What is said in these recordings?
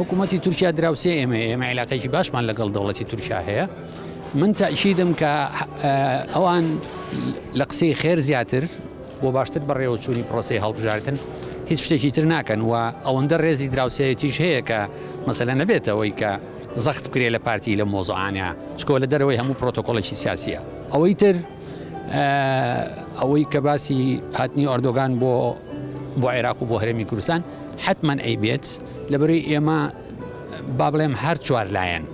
حکوومەتی تورکیا دراوسێ ئێمە ئێمە عیلاقێکی باشمان لەگەڵ دەوڵەتی تورکیا هەیە من تەئکیدم کە ئەوان لە قسەی خێر زیاتر بۆ باشتر بەڕێوەچوونی پرۆسەی هەڵبژاردن هیچ شتێکی تر ناکەن و ئەوەندە ڕێزی دراوسێیەتیش هەیە کە مەسەلە نەبێتەوەی کە زەخت بکرێ لە پارتی لە مۆزعانە چکۆ لە دەرەوەی هەموو پرۆتۆکۆڵێکی سیاسیە ئەوەی تر ئەوەی کە باسی هاتنی ئۆردۆگان بۆ بۆ عێراق و بۆ هەرێمی کوردستان حتمما ئەیبێت لەبەرەی ئێمە با بڵێم هەر چوار لایەن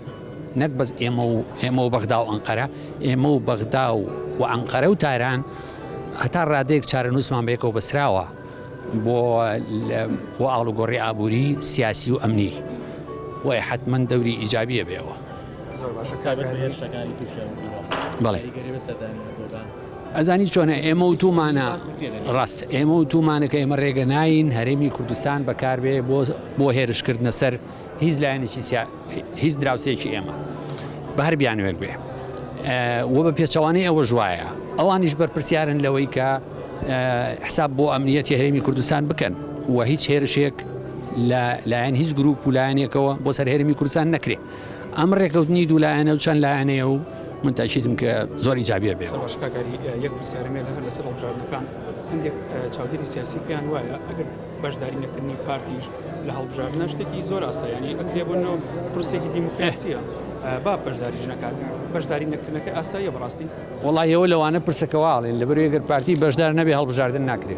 نەک بەس ئێمە و ئێمە و بەغدا و ئەنقەرە ئێمە و بەغدا و و ئەنقەرە و تاران هەتا ڕادەیەک چارەنووسمان بەیەکەوە بەسراوە بۆ بۆ ئاڵوگۆڕی ئابووری سیاسی و ئەمنی بۆیە حتمما دەوری ئیجابیە بێەوە. زۆر باشە کاک هەرێ. بەڵێ ئەزانی چۆنە ئێمە و تومانە ڕاست ئێمە و تومانە کە ئێمە ڕێگە ناین هەرێمی کوردستان بەکاربێ بۆ بۆ هێرشکردنە سەر هیچ لایەنێکی سیا هیچ دراوسێکی ئێمە بە هەر بیانوێک بێ و بە پێچەوانەی ئەوەش وایە ئەوانیش بەرپرسیارن لەوەی کە حساب بۆ ئەمنیەتی هەرێمی کوردستان بکەن و هیچ هێرشێک لە لایەن هیچ گروپ و لایەنێکەوە بۆ سەر هەرێمی کوردستان نەکرێ ئەم ڕێکەوتنی دوو لایەنە و چەند لایەنەیە و من تاکیدم کە زۆر ئیجابیە بێ. زۆر باشە کاک ئاری، یەک پرسیارم هەیە هەر لەسەر هەڵبژاردنەکان، هەندێک چاودێری سیاسی پێیان وایە ئەگەر بەشداری نەکردنی پارتیش لە هەڵبژاردنە شتێکی زۆر ئاسایە، یانی ئەکرێ بۆ نموونە پرسێکی دیموکراسیە با بەشداریش نەکات، بەشداری نەکردنەکە ئاساییە بەڕاستی؟ وەڵاهی ئەوە لەوانە پرسە کە وا ئەڵێن، لەبەرئەوەی گەر پارتی بەشدار نەبێ هەڵبژاردن ناکرێ،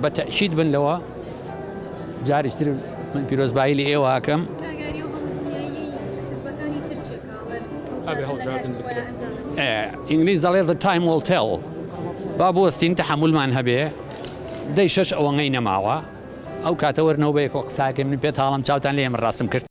بە تەئکید بن لەوە. جارێکی تر من پیرۆزبایی لە ئێوە ئەکەم. ئینگلیز دەڵێ the time will tell با بوەستین تەحەمولمان هەبێ دەی شەش ئەوەنگەی نەماوە ئەو کاتە وەرنەوە بەیەکەوە قساکەین من پێتاڵم چاوتان لێیە من ڕاستم کرد.